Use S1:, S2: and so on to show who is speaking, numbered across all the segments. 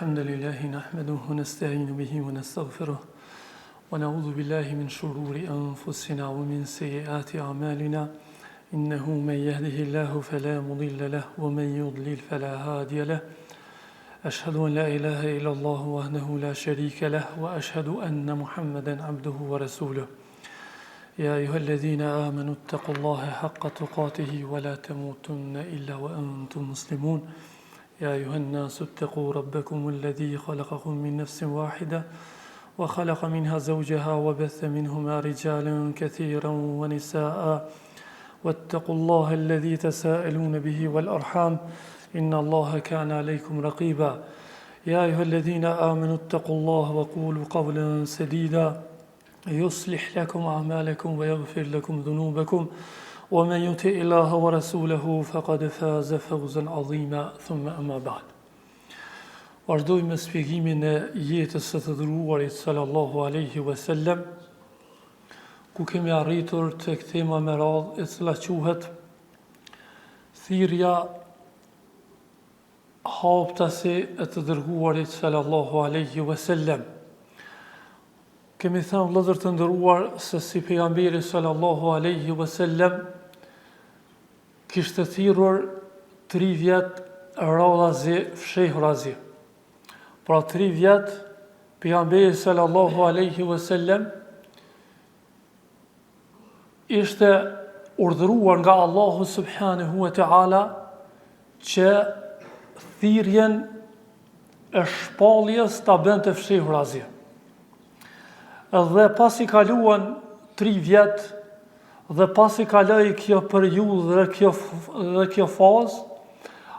S1: الحمد لله نحمده ونستعين به ونستغفره ونعوذ بالله من شرور أنفسنا ومن سيئات أعمالنا إنه من يهده الله فلا مضل له ومن يضلل فلا هادي له أشهد أن لا إله إلا الله وحده لا شريك له وأشهد أن محمدا عبده ورسوله يا أيها الذين آمنوا اتقوا الله حق تقاته ولا تموتن إلا وأنتم مسلمون يا أيها الناس اتقوا ربكم الذي خلقكم من نفس واحدة وخلق منها زوجها وبث منهما رجالا كثيرا ونساء واتقوا الله الذي تساءلون به والأرحام إن الله كان عليكم رقيبا يا أيها الذين آمنوا اتقوا الله وقولوا قولا سديدا يصلح لكم أعمالكم ويغفر لكم ذنوبكم ومن يطع الله ورسوله فقد فاز فوزا عظيما ثم أما بعد Vazhdojmë me shpjegimin e jetës së të dërguarit sallallahu alaihi wasallam, ku kemi arritur tek tema me radhë e cila quhet thirrja haptasi e të dërguarit sallallahu alaihi wasallam. Kemi thënë vëllezër të nderuar se si pejgamberi sallallahu alaihi wasallam kishte thirrur 3 vjet radhazi fshehurazi. Pra 3 vjet pejgamberi sallallahu alaihi wasallam ishte urdhëruar nga Allahu subhanahu wa taala që thirrjen e shpalljes ta bënte fshehurazi. Dhe pasi kaluan 3 vjet dhe pasi kaloi kjo periudhë dhe kjo dhe kjo fazë,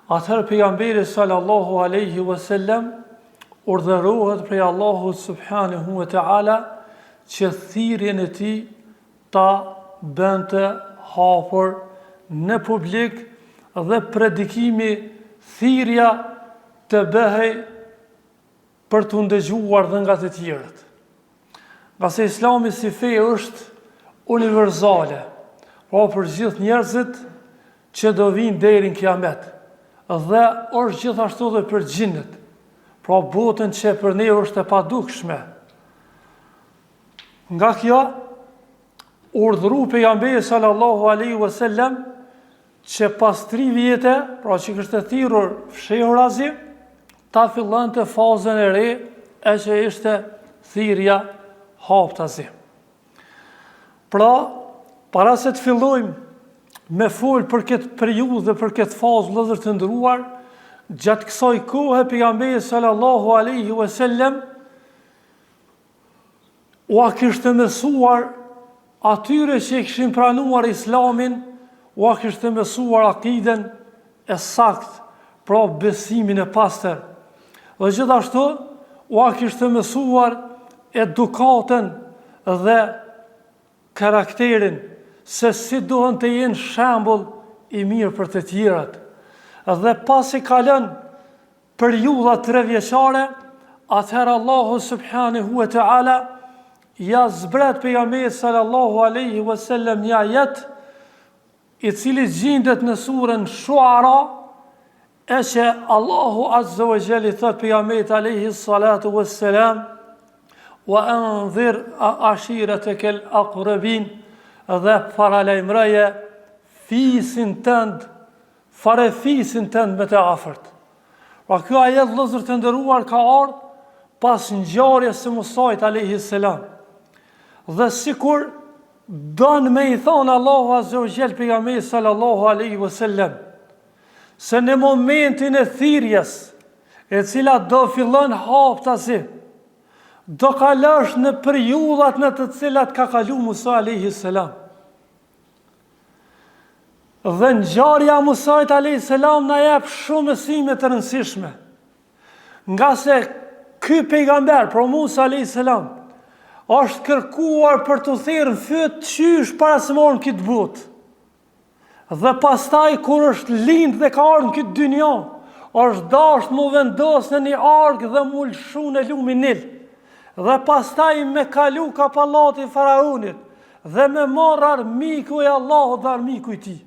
S1: atëherë pejgamberi sallallahu alaihi wasallam urdhërohet prej Allahut subhanahu wa taala që thirrjen e tij ta bënte hapur në publik dhe predikimi thirrja të bëhej për t'u ndëgjuar dhe nga të tjerët. Ngase islami si fe është universale, pra për gjithë njerëzit që do vijnë deri në kiamet, dhe është gjithashtu dhe për xhinët, pra botën që për ne është e padukshme. Nga kjo, u urdhëru pejgamberi sallallahu alaihi wasallam që pas 3 vjete, pra që kishte thirrur fshehurazi, ta fillonte fazën e re e që ishte thirrja haptazi. Pra, para se të fillojmë me fol për këtë periudhë dhe për këtë fazë vëllezër të nderuar, gjatë kësaj kohe pejgamberi sallallahu alaihi wasallam Ua kishte mësuar atyre që e kishin pranuar Islamin, ua kishte mësuar akiden e saktë, pra besimin e pastër. Dhe gjithashtu ua kishte mësuar edukatën dhe karakterin se si duhen të jenë shembull i mirë për të tjerët. Dhe pasi kalon periudha trevjeçare, atëherë Allahu subhanahu wa taala ia zbret pejgamberit sallallahu alaihi wasallam një ajet i cili gjindet në surën Shuara e që Allahu azza wa jall i thot pejgamberit alaihi salatu wassalam wa anzir ashirataka al-aqrabin dhe paralajmëroje fisin tënd farefisin tënd më të afërt. Pra ky ajet vëllezër të nderuar ka ardhur pas ngjarjes së Musait alayhi selam. Dhe sikur don me i thonë Allahu azza wa jall pejgamberit sallallahu alaihi wasallam se në momentin e thirrjes e cila do fillon haptazi do kalosh në periudhat në të cilat ka kalu Musa alaihi selam. Dhe ngjarja e Musait alayhis salam na jep shumë mësime të rëndësishme. Ngase ky pejgamber, pra Musa alayhis salam, është kërkuar për t'u therë në fyt qysh para se me ardhë në këtë botë. Dhe pastaj kur është lind dhe ka ardhë në këtë dynja, është dashtë m'u vendos në një arkë dhe m'u lëshu në lumin Nil. Dhe pastaj me kalu ka pallati i faraonit, Dhe me marrë armiku i Allahut dhe armiku i tij.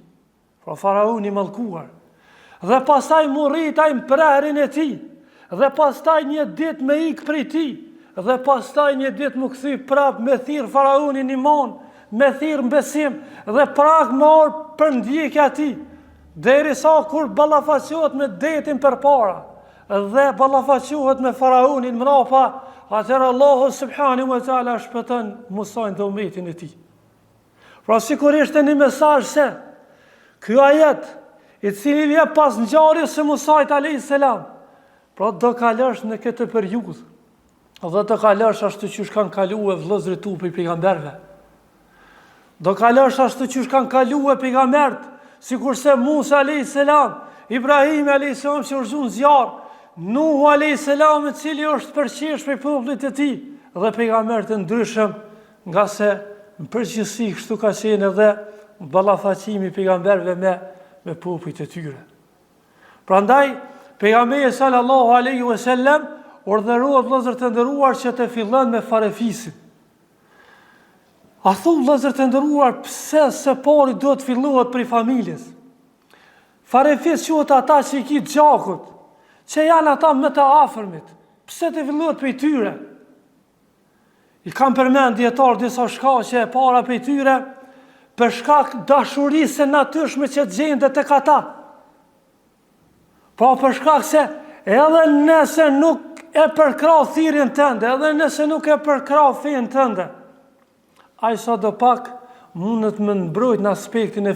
S1: Pra faraoni i mallkuar. Dhe pastaj m'u rrit ai në prehrin e tij. dhe pastaj një ditë me ikë prej tij, dhe pastaj një ditë m'u kthy prapë me thirrë faraonin n'iman, me thirrë në besim, dhe prapë me ardhë përndjekja e tij, derisa kur ballafaqohet me detin përpara, dhe ballafaqohet me faraonin mrapa, atëherë Allahu subhanahu wa taala shpëton Musain dhe umetin e tij. Pra sikur ishte një mesazh se ky ajet i cili vjen pas ngjarjes së Musait alayhis salam, pra do kalosh në këtë periudhë dhe do kalosh ashtu qysh kanë kalue vëllezërit tu prej pejgamberëve. Do kalosh ashtu qysh kanë kalue pejgamberët, sikurse Musa alayhis salam, Ibrahimi alayhis salam që u rrëzu n'zjarr, Nuhu alayhis salam i cili është përqesh prej popullit të tij dhe pejgamberët e ndryshëm Ngase në përgjithësi kështu ka qenë edhe ballafaqimi i pejgamberëve me me popujt e tyre. Prandaj pejgamberi sallallahu alaihi wasallam urdhërohet vëllezër të nderuar që të fillon me farefisin. A thu vëllezër të nderuar pse së pari duhet të fillohet prej familjes? Farefis quhet ata që i ki gjakut, që janë ata më të afërmit. Pse të fillohet prej tyre? I kanë përmend dijetarët disa shkaqe e para prej tyre, për shkak dashurisë së natyrshme që gjendet tek ata. Po për shkak se edhe nëse nuk e përkrah thirrjen tënde, edhe nëse nuk e përkrah fenë tënde, ai sado pak mundet me mbrojt në aspektin e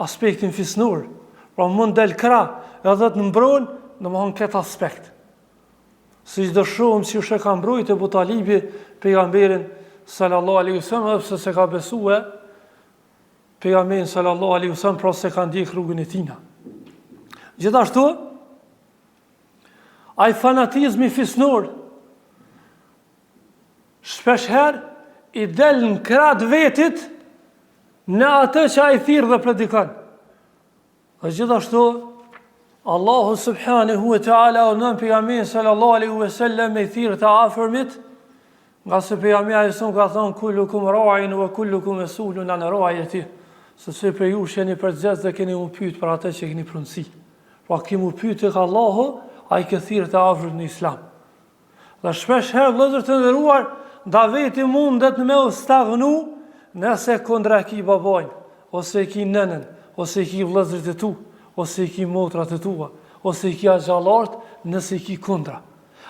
S1: aspektin fisnor, pra mund del krah edhe të mbron, domethënë këtë aspekt. Siç do shohim qysh e ka mbrojt Ebu Talibi pejgamberin sallallahu alaihi wasallam edhe pse s'e ka besue pejgamberin sallallahu alaihi wasallam pra s'e ka ndjek rrugën e tina. Gjithashtu ai fanatizmi fisnor shpesh herë i del në krah të vetit në atë që ai thirr dhe predikon. Dhe gjithashtu, Allahu subhanahu wa ta'ala urdhëron pejgamberin sallallahu alaihi wa sallam me thirrë të afërmit, ngase pejgamberi alaihi sallam ka thonë, kullukum ra'in wa kullukum mesulun an ra'ijetihi, secili prej jush jeni përgjegjës dhe keni m'u pytë për atë që keni pronësi. Pra ki m'u pytë tek Allahu, a i ke thirrë të afërmit në islam. Dhe shpesh herë vëllezër të nderuar, daveti mundet me u stagnu nëse kundra e ki babajn, ose e ki nënën, ose i ki vëllezërit e tu, ose i ki motrat e tua, ose i ki axhallarët, nëse i ki kundra.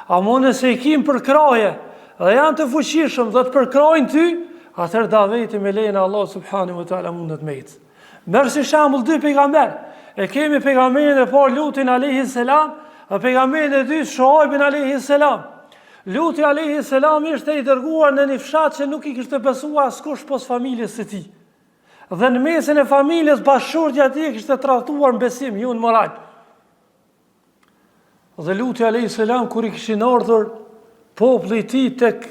S1: Amo nëse i ki në përkrahje dhe janë të fuqishëm dhe të përkrahin ty, atëherë daveti me lejen e Allahut subhanahu wa taala mundet me ecë. Merr si shembull dy pejgamber. E kemi pejgamberin e parë Lutin alayhi selam dhe pejgamberin e dytë Shuaibin alayhi selam. Luti alayhi selam ishte i dërguar në një fshat që nuk i kishte besuar askush pos familjes së tij. Dhe në mesin e familjes bashkëshortja e tij e kishte tradhtuar në besim, jo në moral. Dhe Luti alayhi selam kur i kishin ardhur populli i tij tek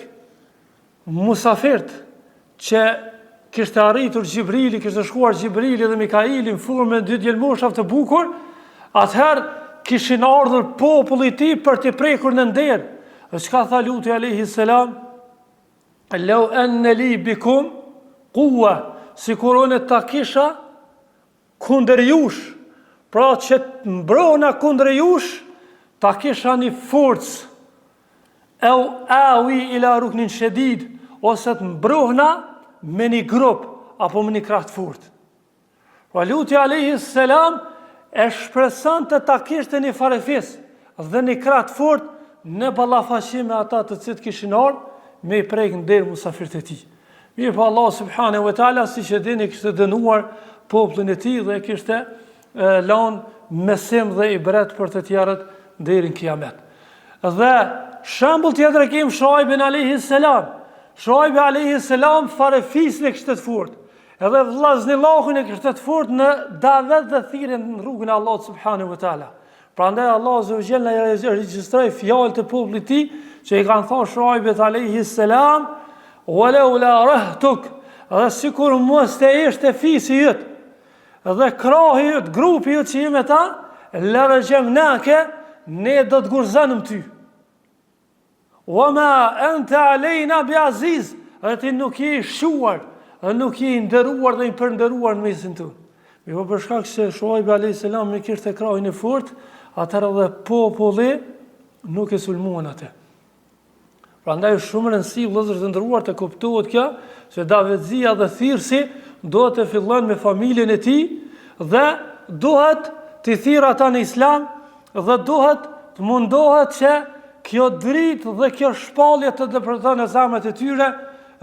S1: musafirt që kishte arritur Xhibrili, kishte shkuar Xhibrili dhe Mikaili në formën e dy djelmoshave të bukur, atëherë kishin ardhur populli i tij për t'i prekur në derë. Dhe çka tha Luti alayhi selam? Lau enne li bikum kuwa, sikur unë ta kisha kundër jush, pra që të mbrohna kundër jush, ta kisha një forcë, eu awi ila ruknin shedid, ose të mbrohna me një grup, apo me një krah të fortë. Pra Luti alejhi selam e shpresonte ta kishte një farefis dhe një krah të fortë në ballafaqim me ata të cilët kishin ardhur me i prek në derë musafirët e tij. Mirëpo Allah subhanahu wa taala siç e dini kishte dënuar popullin e tij dhe kishte lanë mësim dhe ibret për të tjerët deri në kiamet. Dhe shembull tjetër e kemi Shuaibin alayhi selam. Shuaibi alayhi selam farefisin e kishte të fortë. Edhe vllaznillakun e kishte të fortë në davet dhe thirrjen në rrugën e Allahut subhanahu wa taala. Prandaj Allahu azza wa jall na regjistroi fjalët e popullit të tij që i kanë thënë Shuaibit alayhi salam walau la rahtuk dhe sikur mos të ishte fisi yt dhe krahi yt grupi yt që je me ta la rajamnake ne do të gurzonim ty Wa ma ente alejna bi aziz, dhe ti nuk je i shquar, dhe nuk je i nderuar dhe i përnderuar në mesin tonë. Mirëpo për shkak se Shuajbi a.s. e kishte krahin e fort, atëherë edhe populli Nuk e sulmuan atë. Prandaj është shumë rëndësi vëllezër të nderuar të kuptohet kjo se davetxhia dhe thirrësi duhet të fillon me familjen e tij dhe duhet t'i thirrë ata në Islam dhe duhet të mundohet që kjo dritë dhe kjo shpallje të depërton në zemrat e tyre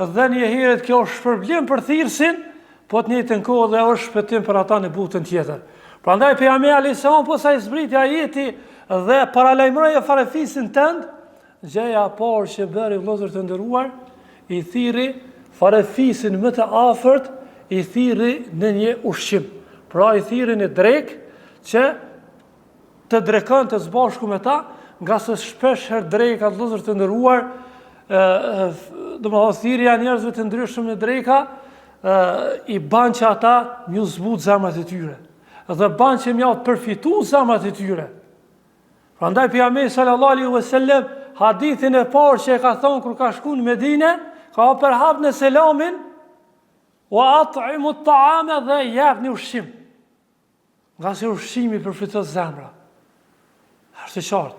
S1: dhe njëherët kjo është shpërblim për thirrësin, po të njëjtën kohë dhe është shpëtim për ata në botën tjetër. Prandaj pejgamberi alayhis salam posa i zbriti ajeti dhe paralajmëroje farefisin tënd, gjëja e parë që bëri vëllezër të nderuar, i thirri farefisin më të afërt, i thirri në një ushqim. Pra i thirri në drekë që të drekonte së bashku me ta, ngase shpesh herë drekat vëllezër të nderuar, domethënë thirrja e njerëzve të ndryshëm në dreka, i ban që ata m'ju zbut zemrat e tyre, dhe ban që m'jau përfitu zemrat e tyre. Prandaj pejgamberi sallallahu alaihi wasallam hadithin e parë që e ka thonë kur ka shku në Medine, ka përhapne selamin, wa at'imu at-ta'ama dhe jepni ushqim. Ngase ushqimi përfiton zemra. Është e qartë.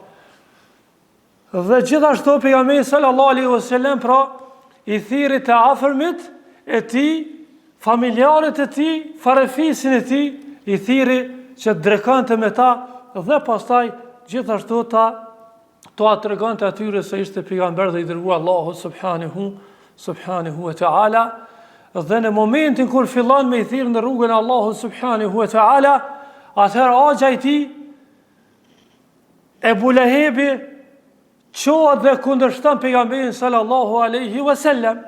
S1: Dhe gjithashtu pejgamberi sallallahu alaihi wasallam pra i thirri të afërmit e tij, familjarët e tij, farefisin e tij, i thirri që të drekonte me ta dhe pastaj gjithashtu ta t'ua tregonte atyre se ishte pejgamber dhe i dërguar Allahu subhanahu subhanahu wa taala dhe në momentin kur fillon me i thirr në rrugën e Allahut subhanahu wa taala atëherë axha i tij Ebu Lehebi çohet dhe kundërshton pejgamberin sallallahu alaihi wasallam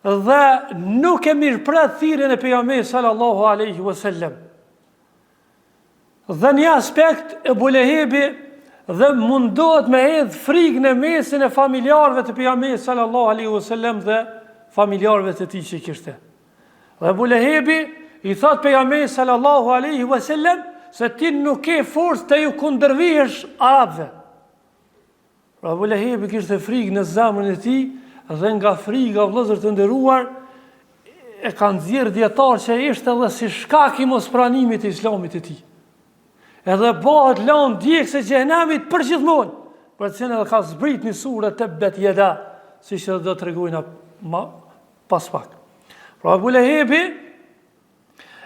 S1: dhe nuk e mirëpret thirrjen e pejgamberit sallallahu alaihi wasallam Dhe një aspekt Ebu Lehebi dhe mundohet me hedh frikë në mesin e familjarëve të pejgamberit sallallahu alaihi wasallam dhe familjarëve të tij që kishte. Dhe Ebu Lehebi i thot pejgamberit sallallahu alaihi wasallam se ti nuk ke forcë të ju kundërvihesh arabëve. Pra Ebu Lehebi kishte frikë në zemrën e tij dhe nga frika vëllezër të nderuar e kanë nxjerrë dijetarët që ishte edhe si shkak i mospranimit të islamit të tij. Edhe bëhet landë djegëse e xhehenemit përgjithmonë, për të cilën edhe ka zbrit një sure Tebbet Jeda, siç edhe do të tregojna ma pas pak. Pra Ebu Lehebi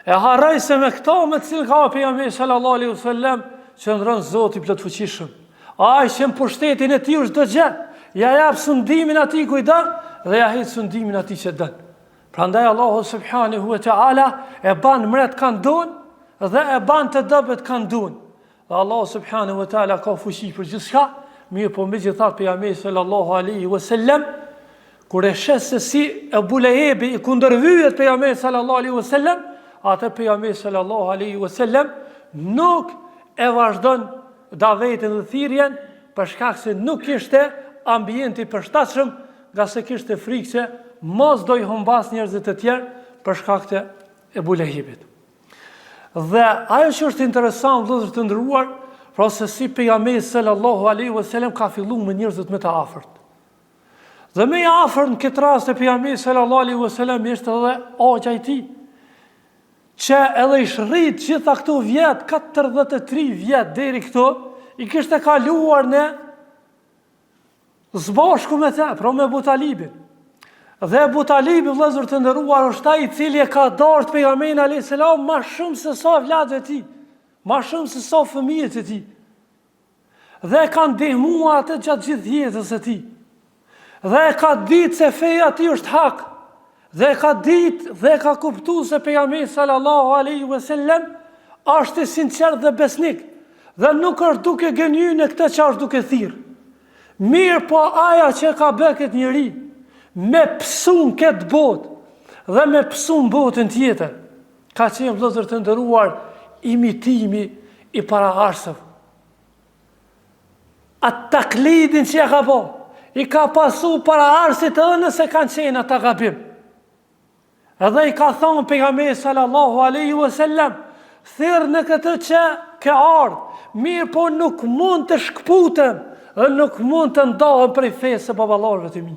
S1: E harroi se me këto me të cilën ka pejgamberi sallallahu alaihi wasallam qëndron Zoti i plotfuqishëm. Ai që në pushtetin e tij është çdo gjë, ja jap sundimin atij kujt do dhe ja heq sundimin atij që don. Prandaj Allahu subhanahu wa taala e ban mret kan don dhe e ban të dobët kan don. Dhe Allahu subhanahu wa taala ka fuqi për gjithçka, mirëpo megjithatë pejgamberi sallallahu alaihi wasallam kur e sheh se si Ebu Lehebi i kundërvyhet pejgamberit sallallahu alaihi wasallam, atë pejgamberi sallallahu alaihi wasallam nuk e vazhdon davetin dhe thirrjen për shkak se nuk ishte ambienti i përshtatshëm, ngase kishte frikë se mos do i humbas njerëzit e tjerë për shkak të Ebu Lehebit. Dhe ajo që është interesant vëllezër të nderuar, pra se si pejgamberi sallallahu alaihi wasallam ka fillu me njerëzit më të afërt. Dhe më i afërt në këtë rast e pejgamberit sallallahu alaihi wasallam ishte edhe axha i tij, që edhe ish rrit gjitha këto vjet, 43 vjet deri këtu, i kishte kaluar në Së bashku me te, pra me Ebu Talibin. Dhe Ebu Talibi, vëllezër të nderuar, është ai i cili e ka dashtë pejgamberin a.s. ma shumë se sa evladët e tij, ma shumë se sa fëmijët e tij. Dhe e ka ndihmu atë gjatë gjithë jetës së tij. Dhe e ka ditë se feja e tij është hak. Dhe e ka ditë dhe e ka kuptu se pejgamberi sallallahu alaihi wasallam është i sinqert dhe besnik dhe nuk është duke gënjy në këtë që është duke thirrë. Mirëpo aja që e ka bë këtë njeri me pësu në këtë botë dhe me pësu në botën tjetër, ka qenë vëllezër të nderuar imitimi i paraardhësve. Atë taklidin që e ka bo, i ka pasu paraardhësit edhe nëse kanë qenë ata gabim. Edhe i ka thonë pejgamberi sallallahu alaihi wasallam, thirr në këtë që ke ardhë, mirëpo nuk mund të shkëputem dhe nuk mund të ndahem prej fesë së baballarëve të mi.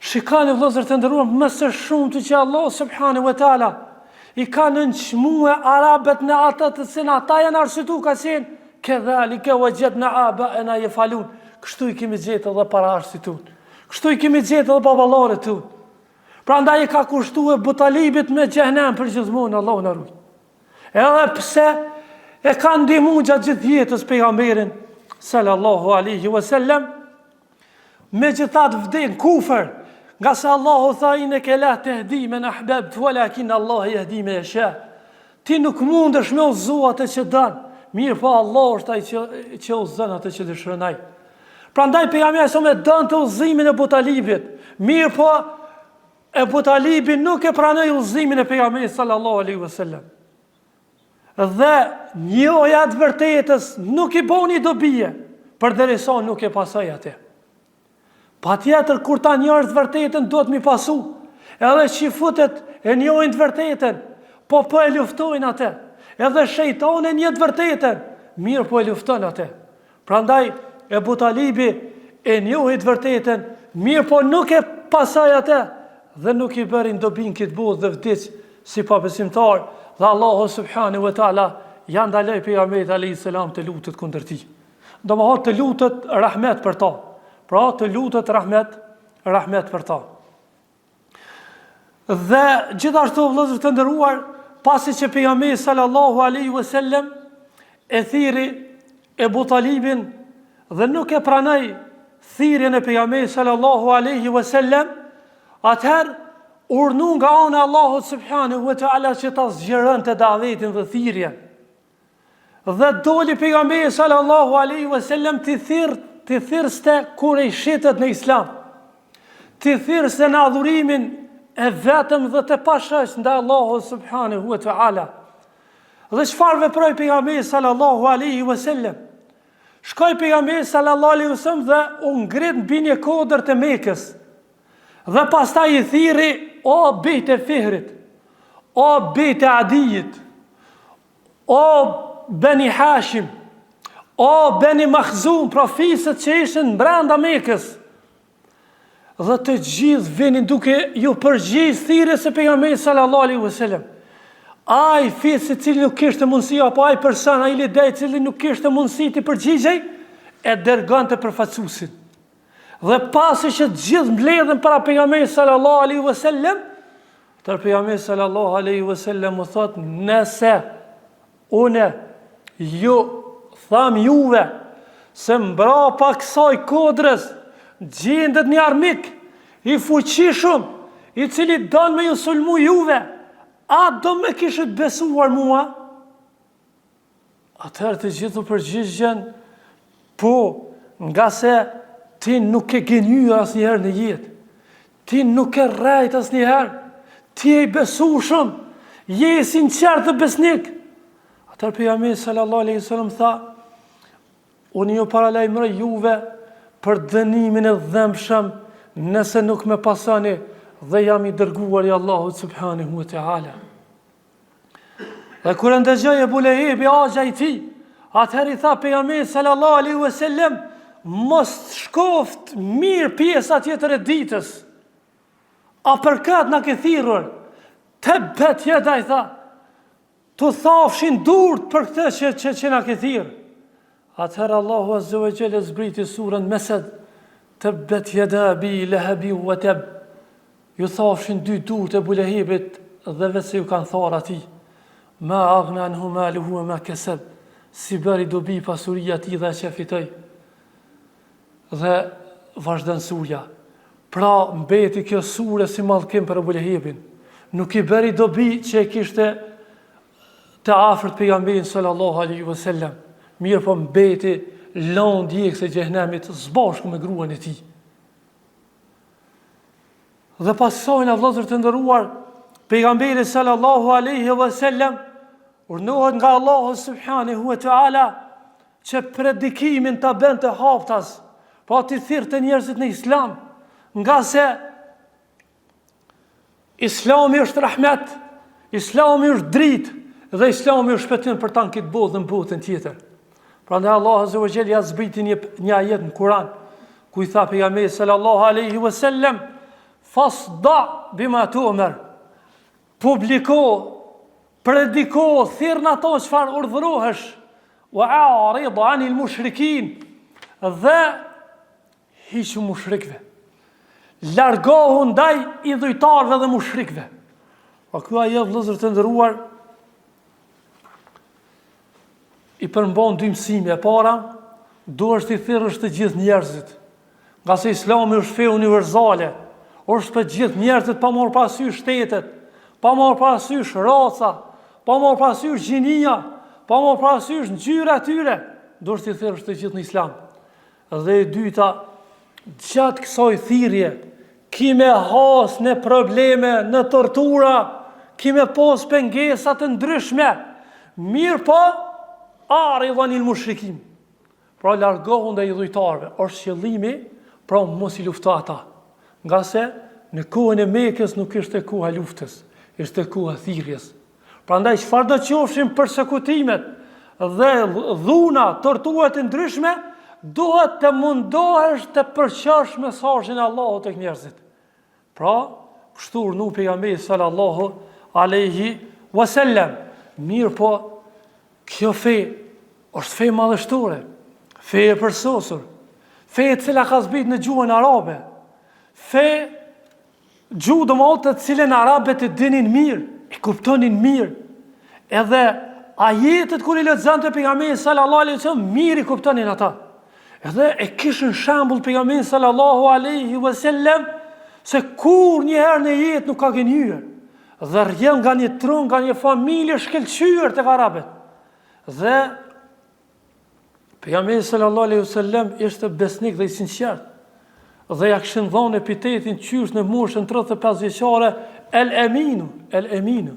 S1: Shikoni vëllezër të nderuar, më së shumti që Allah subhanahu wa taala i ka nënçmue arabët në atë të cilën ata janë arsyetu ka qenë. Kedhalike wexhedna abaena jefalun. Kështu i kemi gjetë edhe paraardhësit tonë. Kështu i kemi gjetë edhe baballarët tonë. Prandaj i ka kushtu Ebu Talibit me xhehnem për gjithmonë, Allahu na rujt. Edhe pse e ka ndihmu gjatë gjithë jetës pejgamberin sallallahu alaihi wasallam, Megjithatë vdek në kufër, ngase Allahu tha inneke la tehdi men ahbebte, walakin Allahe jehdi men jesha. Ti nuk mundesh me udhëzu atë që don, mirëpo Allahu është ai që, që udhëzon atë që dëshiron ai. Prandaj pejgamberi alejhi selam e donte udhëzimin e Ebu Talibit, mirëpo Ebu Talibi nuk e pranoi udhëzimin e pejgamberit sallallahu alaihi wasallam. Dhe njohja e të vërtetës nuk i boni dobie, përderisa nuk e pasoi atë. Patjetër, kur ta njohësh të vërtetën, duhet me pasu. Edhe çifutët e njohin të vërtetën, po po e luftojnë atë. Edhe shejtani e njeh të vërtetën, mirëpo e lufton atë. Prandaj Ebu Talibi e njohi të vërtetën, mirëpo nuk e pasoi atë dhe nuk i bëri dobi në këtë botë dhe vdiq si pabesimtar dhe Allahu subhanahu wa taala ja ndaloi pejgamberit alayhi salam të lutet kundër tij. Domethënë të lutet rahmet për ta. Pra të lutet rahmet, rahmet për ta. Dhe gjithashtu vëllezër të nderuar, pasi që pejgamberi sallallahu alaihi wasallam e thirri Ebu Talibin dhe nuk e pranoi thirrjen e pejgamberit sallallahu alaihi wasallam, atëherë u urdhnu nga ana e Allahut subhanahu wa taala që ta zgjeronte davetin dhe thirrjen. Dhe doli pejgamberi sallallahu alaihi wasallam t'i thirr t'i thirrste kurejshitët në islam. T'i thirrste në adhurimin e vetëm dhe të pashoq ndaj Allahut subhanahu wa taala. Dhe çfarë veproi pejgamberi sallallahu alaihi wasallam? Shkoi pejgamberi sallallahu alaihi wasallam dhe u ngrit mbi një kodër të Mekës. Dhe pastaj i thirri o bijtë e Fihrit, o bijtë e Adijit, O Beni Hashim, o Beni Makhzum, pra fiset që ishin brenda Mekës. Dhe të gjithë vinin duke iu përgjigj thirrjes së pejgamberit sallallahu alaihi wasallam. Ai fis i cili nuk kishte mundësi apo ai person, ai lider i cili nuk kishte mundësi t'i përgjigjej, e dërgonte përfaqësuesin. Dhe pasi që të gjithë mbledhen para pejgamberit sallallahu alaihi wasallam, Atëherë pejgamberi sallallahu alaihi wasallam u thotë, nëse unë ju tham juve se mbrapa kësaj kodrës gjendet një armik i fuqishëm, i cili don me ju sulmu juve, a do më kishit besuar mua? Atëherë të gjithë u përgjigjën, po, ngase ti nuk ke gënjyer asnjëherë në jetë, ti nuk ke rrejt asnjëherë, ti je i besueshëm, je i sinqertë dhe besnik. Atëherë pejgamberi sallallahu alaihi wasallam tha, unë ju paralajmëroj juve për dënimin e dhembshëm nëse nuk më pasoni dhe jam i dërguar i Allahut subhanahu wa taala. Dhe kur e ndëgjoi Ebu Lehebi axha i tij, atëherë i tha pejgamberit sallallahu alaihi wasallam, mos të shkoft mirë pjesa tjetër e ditës. A për këtë na ke thirrur? Tebbet jeda i tha. T'u thafshin durt për këtë që që, që na ke thirr. Atëherë Allahu azza wa jalla zbriti surën Mesed, Tebbet jeda ebi lehebi wa teb. Ju thafshin dy durt e Ebu Lehebit dhe veç se ju kanë tharë atij. Ma aghna anhu maluhu wa ma kasab. S'i bëri dobi pasuria e tij dhe ajo që fitoi. Dhe vazhdon surja. Pra mbeti kjo sure si mallkim për Ebu Lehebin. Nuk i bëri dobi që e kishte të afërt pejgamberin sallallahu alaihi wasallam. Mirëpo mbeti lëndë djegëse e xhehenemit së bashku me gruan e tij. Dhe pas kësajna vëllezër të nderuar, pejgamberi sallallahu alaihi wasallam urdhnohet nga Allahu subhanahu wa taala që predikimin ta bënte haptas, pra t'i thirrte njerëzit në Islam, ngase Islami është rahmet, Islami është dritë dhe Islami është shpëtim për ta në këtë botë dhe në botën tjetër. Prandaj Allahu azza wa jall ja zbriti një një ajet në Kur'an ku i tha pejgamberit sallallahu alaihi wasallam fasda bima tu'mar. Publiko, prediko, thirr në ato çfarë urdhërohesh. Wa a'rid 'anil mushrikin dhe hiqu mushrikëve. Largohu ndaj idhujtarëve dhe mushrikëve. Po ky ajet vëllezër të nderuar i përmban dy mësime. E para, duhesh t'i thirrësh të gjithë njerëzit. Ngase Islami është fe universale, është për gjithë njerëzit pa marrë parasysh shtetet, pa marrë parasysh raca, pa marrë parasysh gjinia, pa marrë parasysh ngjyra e tyre, duhesh t'i thirrësh të gjithë në Islam. Dhe e dyta, gjatë kësaj thirrje, ki me has në probleme, në tortura, ki me pas pengesa të ndryshme, mirëpo, a'rid anil mushrikin. Pra largohu ndaj idhujtarëve, është qëllimi, pra mos i lufto ata. Ngase në kohën e Mekës nuk ishte koha e luftës, ishte koha e thirrjes. Prandaj çfarëdo qofshin persekutimet dhe dhuna, torturat e ndryshme, duhet të mundohesh të përçosh mesazhin e Allahut tek njerëzit. Pra, kështu urdhnu pejgamberi sallallahu alaihi wasallam. Mirëpo, kjo fe është fe madhështore, fe e përsosur, fe e cila ka zbrit në gjuhën arabe, fe Gjuhë domethënë të cilën arabët e dinin mirë, e kuptonin mirë. Edhe ajetet kur i lexonte pejgamberi sallallahu alaihi wasallam mirë i kuptonin ata. Edhe e kishin shembull pejgamberin sallallahu alaihi wasallam se kurrnjëherë në jetë nuk ka gënjyer dhe rrjedh nga një trung, nga një familje e shkëlqyer tek arabët. Dhe Pejgamberi sallallahu alaihi wasallam ishte besnik dhe i sinqert. Dhe ja kishin dhënë epitetin qysh në moshën 35 vjeçare El Eminu, El Eminu.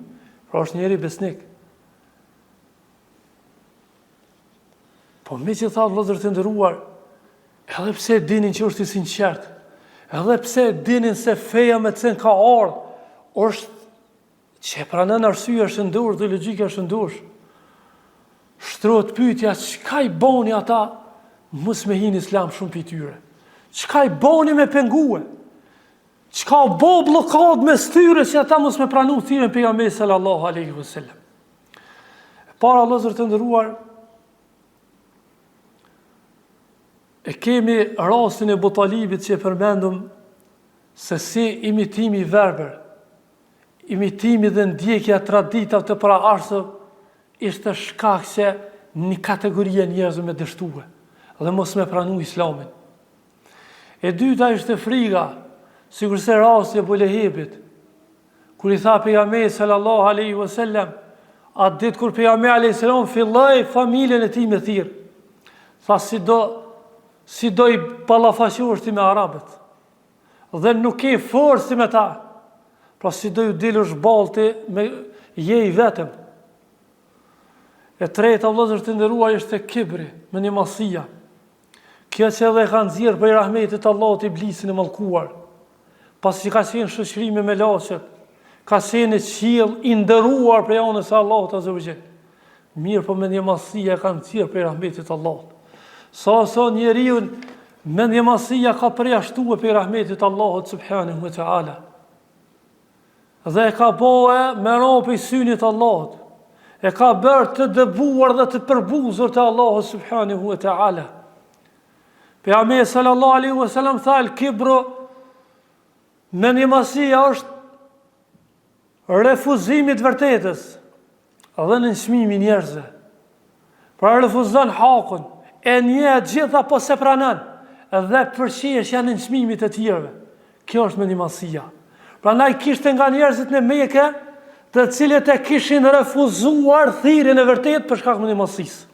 S1: Pra është njeri besnik. Po megjithatë vëllezër të nderuar, edhe pse e dinin që është i sinqert, edhe pse e dinin se feja me të cilën ka ardhë, është Që e pranon arsyeja e shëndoshë dhe logjika e shëndoshë. Shtrohet pyetja çka i boni ata mos me hi në islam shumë prej tyre. Çka i boni me pengue? Çka u bo bllokadë mes tyre që ata mos me pranu thirrjen pejgamberit sallallahu alaihi wasallam. E para vëllezër të nderuar e kemi rastin e Ebu Talibit që e përmendëm se si imitimi i verbër Imitimi dhe ndjekja e traditave të paraardhësve ishte shkak që një kategori e njerëzve me dështue dhe mos me pranu islamin. E dyta ishte friga, sikurse rasti i Ebu Lehebit, kur i tha pejgamberi sallallahu alaihi wasallam, atë ditë kur pejgamberi alaihi salam filloi familjen e tij me thirr, tha si do si do i ballafaqohesh ti me arabët. Dhe nuk ke forcë me ta. Pra si do ju dilësh ballë ti me je i vetëm. E treta vëllezër të nderuar ishte kibri, mendjemadhësia. Kjo që edhe e ka nxjerrë prej rahmetit të Allahut iblisin e mallkuar. Pasi që ka qenë shoqëri me melaqet, ka qenë në qiell i nderuar prej anës së Allahut azze ve xhel. Mirëpo mendjemadhësia e ka nxjerrë prej rahmetit të Allahut. Sa sa njeriun mendjemadhësia ka përjashtue prej rahmetit të Allahut subhanahu wa taala. Dhe e ka bo me ra prej synit të Allahut. E ka bërë të dëbuar dhe të përbuzur te Allahu subhanahu wa taala. Pejgamberi sallallahu alaihi wasallam tha el kibru mendjemadhësia është Refuzimi i të vërtetës dhe nënçmimi i njerëzve. Pra refuzon hakun, e njeh të gjitha po s'e pranon dhe përqeshja nënçmimi i të tjerëve. Kjo është mendjemadhësia. Prandaj kishte nga njerëzit në Mekë të cilët e kishin refuzuar thirrjen e vërtetë për shkak mendjemadhësisë.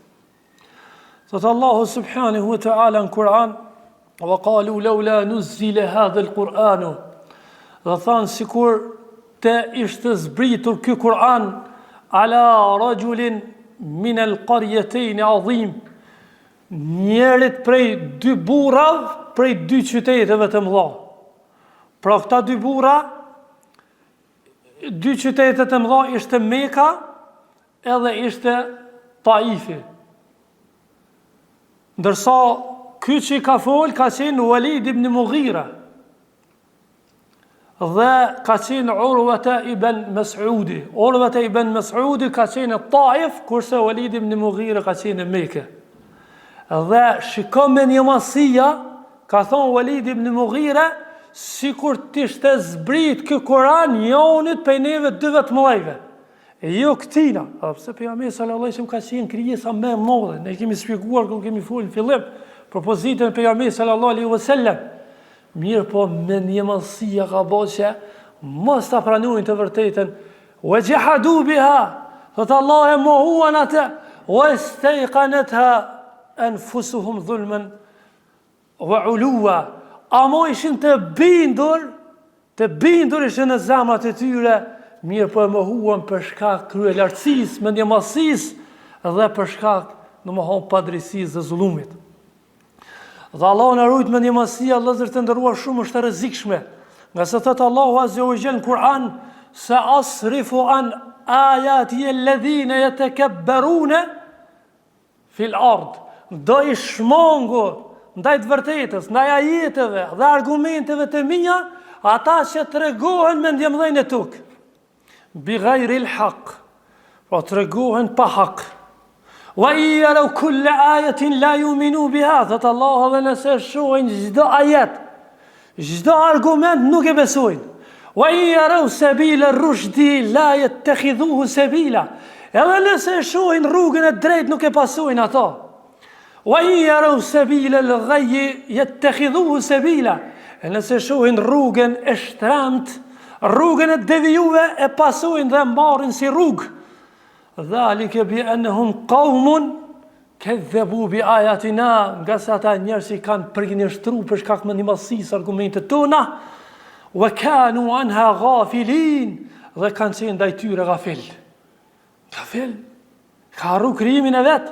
S1: Thotë Allahu subhanahu wa ta'ala në Kur'an, wa qalu laula nuzila hadha al-Qur'an. Dhe thanë sikur të ishte zbritur ky Kur'an ala rajulin min al-qaryatayn azim. Njërit prej dy burrave, prej dy qyteteve të mëdha. Pra këta dy burra, dy qytetet e mëdha ishte Meka edhe ishte Taifi. Ndërsa ky që ka fol ka qenë Walid ibn Mughira. Dhe ka qenë Urvete ibn Mesudi. Urvete ibn Mesudi ka qenë në Taif, kurse Walid ibn Mughire ka qenë në Mekë. Dhe shiko mendjemadhësia, ka thonë Walid ibn Mughire, sikur t'ishte zbrit ky Kuran njonit prej neve dyve të mëdhejve. E jo këtina, edhe pse pejgamberi sallallahu alajhi wasallam ka qenë krijesa më e madhe, ne kemi shpjeguar kur kemi folur në fillim për pozitën e pejgamberit sallallahu alaihi wasallam. Mirëpo mendjemadhësia ka bo që mos ta pranojnë të vërtetën. Wa jahadu biha, thot Allah e mohuan atë, wa stayqanatha anfusuhum dhulman wa uluwa. Amo ishin të bindur, të bindur ishin në zemrat e tyre, mirëpo e mohuan për shkak kryelartësisë, mendjemadhësisë dhe për shkak, domethonë, padrejtësisë dhe zullumit. Dhe Allahu na rujt mendjemadhësia, vëllezër të nderuar shumë është e rrezikshme. Ngase thot Allahu Azze ue Xhel në Kur'an se asrifu an ajati el-ledhine jetekebberune fil ard. Do i shmangu ndaj të vërtetës, ndaj ajeteve dhe argumenteve të mia, ata që tregohen mendjemëdhenj në tokë. Bi ghairi al-haq. Pra tregohen pa hak. Wa in yaraw kull ayatin la yu'minu biha, thot Allahu edhe nëse shohin çdo ajet, çdo argument nuk e besojnë. Wa in yaraw sabila ar-rushdi la yattakhidhuhu sabila. Edhe nëse shohin rrugën e drejtë nuk e pasojnë ato. Wa in yaraw sabila al-ghayy yattakhidhuhu sabila. E nëse shohin rrugën e shtremt, rrugën e devijuve e pasojnë dhe marrin si rrugë. Dhalike bi annahum qaumun kadhabu bi ayatina, ngase ata njerëz i kanë përgënjeshtru për shkak mendjemadhësisë argumentet tona, wa kanu anha ghafilin, dhe kanë qenë ndaj tyre gafil. Gafil, ka harru krijimin e vet,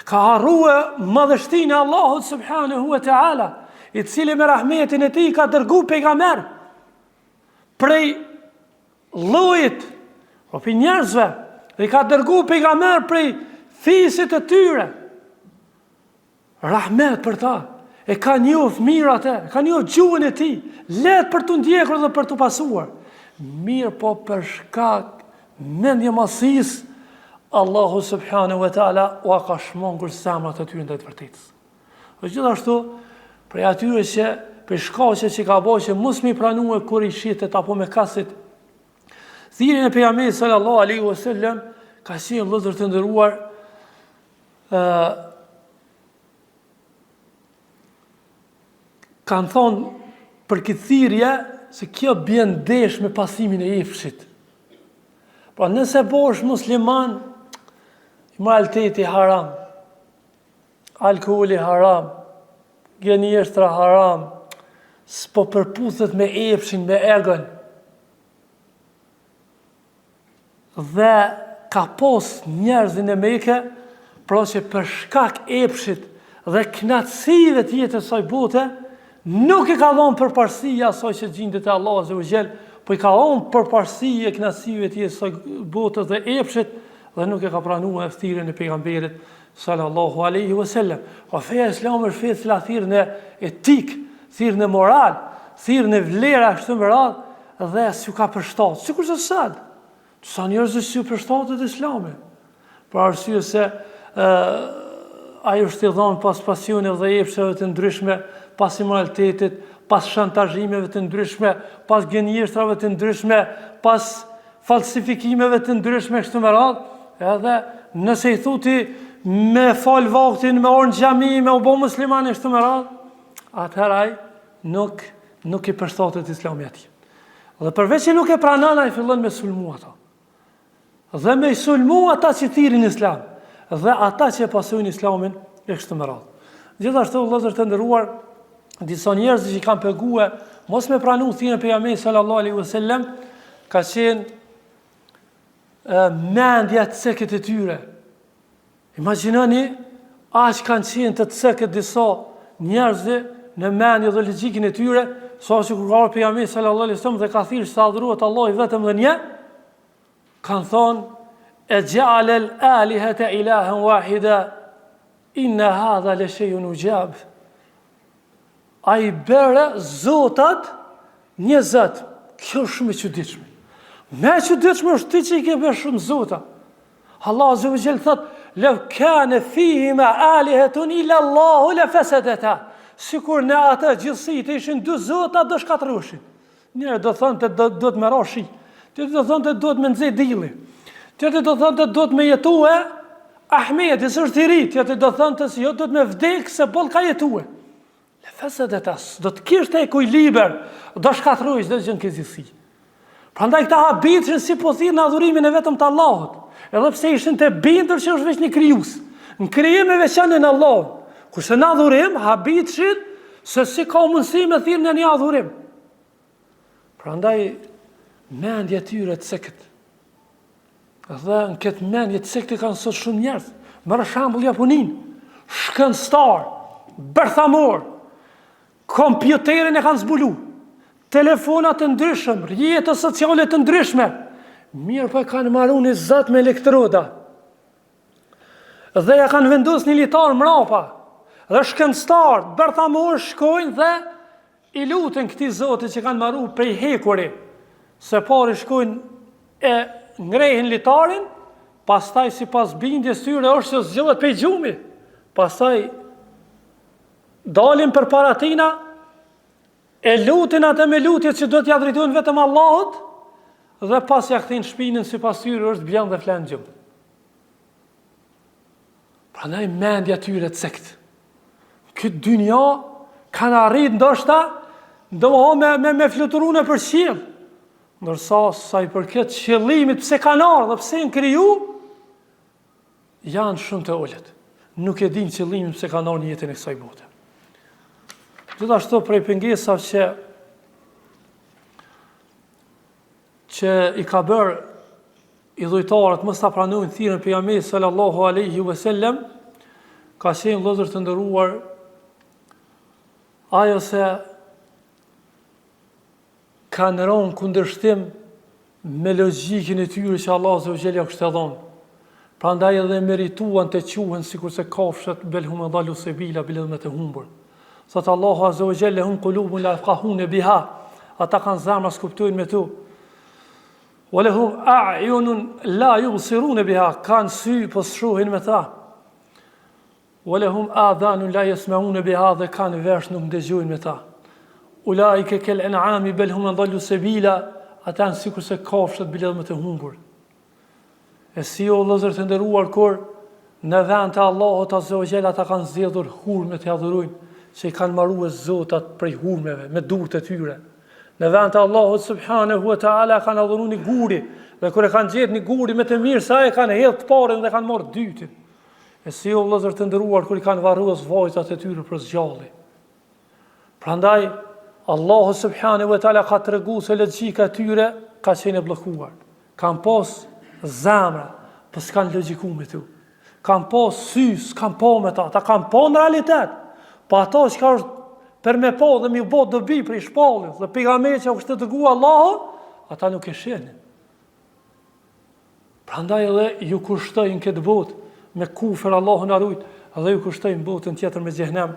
S1: ka harru madhështinë e Allahut subhanahu wa ta'ala, i cili me rahmetin e tij ka dërgu pejgamber prej llojit, o prej njerëzve, dhe i ka dërgu pejgamber prej fisit të tyre. Rahmet për ta, e ka njoft mirë atë, e ka njoft gjuhën e tij, lehtë për t'u ndjekur dhe për t'u pasuar. Mirëpo për shkak mendjemadhësisë, Allahu subhanahu wa taala ua ka shmangur zemrat e tyre ndaj të vërtetës. Dhe gjithashtu, prej atyre që prej shkaqe që ka bo që mos me i pranue kurejshitët apo mekasit, thirrjen e pejgamberit sallallahu alaihi wasallam ka qenë vëllezër të nderuar ë kanë thonë për këtë thirrje se kjo bjen ndesh me pasimin e epshit. Pra nëse bohesh musliman, imoraliteti haram, alkooli haram, gënjeshtra haram, s'po përputhet me epshin, me egon. Dhe ka pos njerëz në Mekë, pra që për shkak epshit dhe knaqësive të jetës saj bote, nuk i ka dhonë përparësi asaj që gjindet te Allahu azze ue xhel, po i ka dhonë përparësi e knaqësive të jetës saj bote dhe epshit, dhe nuk e ka pranuar thirrjen e pejgamberit sallallahu alaihi wasallam. Po feja islame është fe e cila thirr në etikë, thirr në moral, thirr në vlera kështu me radhë, Dhe s'ju ka përshtatë, sikurse sot, disa njerëzve s'ju përshtatet islami, për arsye se ë ai është i dhonë pas pasioneve dhe epsheve të ndryshme, pas imoralitetit, pas shantazhimeve të ndryshme, pas gënjeshtrave të ndryshme, pas falsifikimeve të ndryshme kështu me radhë, edhe nëse i thu ti me fal vaktin, me ardh në xhami, me u bo musliman e kështu me radhë, atëherë ai nuk nuk i përshtatet islami atij. Dhe përveç që nuk e pranon, ai fillon me sulmu ato. Dhe me sulmu ata që thirrin islam, dhe ata që e pasojnë islamin e kështu me radhë. Gjithashtu vëllezër të nderuar, disa njerëz që kanë pengue mos me pranu thirrjen e pejgamberit sallallahu alaihi wasallam, ka qenë mendja e cekët e tyre. Imagjinoni, aq kanë qenë të cekët disa njerëz në mendje dhe logjikën e tyre, sa që kur ka ardhur pejgamberi sallallahu alaihi wasallam dhe ka thirrë se adhurohet Allahu vetëm dhe një, kanë thonë e ja'ala al-alihata ilahan wahida inna hadha la shay'un ujab. A i bëre zotat një zot. Kjo është shumë e çuditshme. Më e çuditshme është ti që i ke bërë shumë zota. Allah azze ve xhel thot, "Lev kane fihima alihatun illa Allahu la fasadata." Sikur në atë gjithësi të ishin dy zota do shkatërroheshin. Njëri do thonte do duhet me ra shi. Tjetri do thonte duhet me nxe dilli. Tjetri do thonte duhet me jetue Ahmedi se është i ri. Tjetri do thonte se jo duhet me vdek se boll ka jetue. Le fesedeta, do të kishte ekuilibër, do shkatërrohej çdo gjë në këtë gjithësi. Prandaj këta habitshin si po thirr në adhurimin e vetëm të Allahut, edhe pse ishin të bindur që është veç një krijues. Në krijim e veçonin Allahun. Kurse në adhurim habitshin se si ka mundësi me thirr në një adhurim. Prandaj mendja e tyre e cekët. Dhe në këtë mendje të cekët kanë sot shumë njerëz. Merr shembull Japoninë, shkencëtar, bërthamor, kompjuterin e kanë zbulu, telefona të ndryshëm, rrjete sociale të ndryshme, mirëpo e kanë maru një zot me elektroda. Dhe ja kanë vendos një litar mrapa, dhe shkencëtarët, bërthamor shkojnë dhe I luten këtij zoti që kanë maru prej hekuri, së pari shkojnë e ngrehin litarin, pastaj sipas bindjes tyre është që zgjohet prej gjumi, pastaj dalin përpara tina, e lutin atë me lutje që do t'ja drejtojnë vetëm Allahut, dhe pas ja kthejnë shpinën sipas tyre është bjen dhe flen gjumë. Prandaj mendja e tyre e cekët. Këtë dynja kanë arrit ndoshta domethonë me, me, me fluturu nëpër qiell. Ndërsa sa i përket qëllimit pse kanë ardhur dhe pse janë kriju, janë shumë të ulët. Nuk e dinë qëllimin pse kanë ardhur në jetën e kësaj bote. Gjithashtu prej pengesave që që i ka bërë idhujtarët mos ta pranojnë thirrjen e pejgamberit sallallahu alaihi wasallam ka qenë vëllezër të nderuar ajo se kanë rënë kundërshtim me logjikën e tyre që Allahu azze ve xhel ja kishte dhënë. Prandaj edhe merituan të quhen sikurse kafshët bel hum adallu sebila bile më të humbur. Thot Allahu azze ve xhel lehum kulubun la jefkahune biha. Ata kanë zemra s'kuptojnë me to. Wa lehum a'yunun la yubsirune biha, kanë sy po s'shohin me ta. Wa lehum adhanun la yasma'une biha dhe kanë vesh nuk ndëgjojnë me ta. Ulaike kel en'ami bel hum adallu sebila, ata janë sikurse kafshët bile më të humbur. E si o vëllezër të nderuar kur në vend të Allahut azze ve xhel ata kanë zgjedhur hurme t'i adhurojnë, që i kanë marue zotat prej hurmeve me durët e tyre. Në vend të Allahut subhanahu wa taala kanë adhuru një guri dhe kur e kanë gjetë një guri më të mirë se ai e kanë hedhë të parin dhe kanë marrë dytin. E si o vëllezër të nderuar kur i kanë varros vajzat e tyre për s'gjalli. Prandaj Allahu subhanahu wa taala ka tregu se logjika e tyre ka qenë e bllokuar. Kanë pas zemra, po s'kanë logjiku me to. Kanë pas sy, s'kanë pa me ta. Ata kanë pa në realitet. Po ato çka është për me pa dhe me ju bo dobi prej shpalljes dhe pejgamberit që u kishte dërgu Allahu, ata nuk e shihnin. Prandaj edhe ju kushtoi në këtë botë me kufër Allahu na rujt dhe ju kushtoi në botën tjetër me xhehenem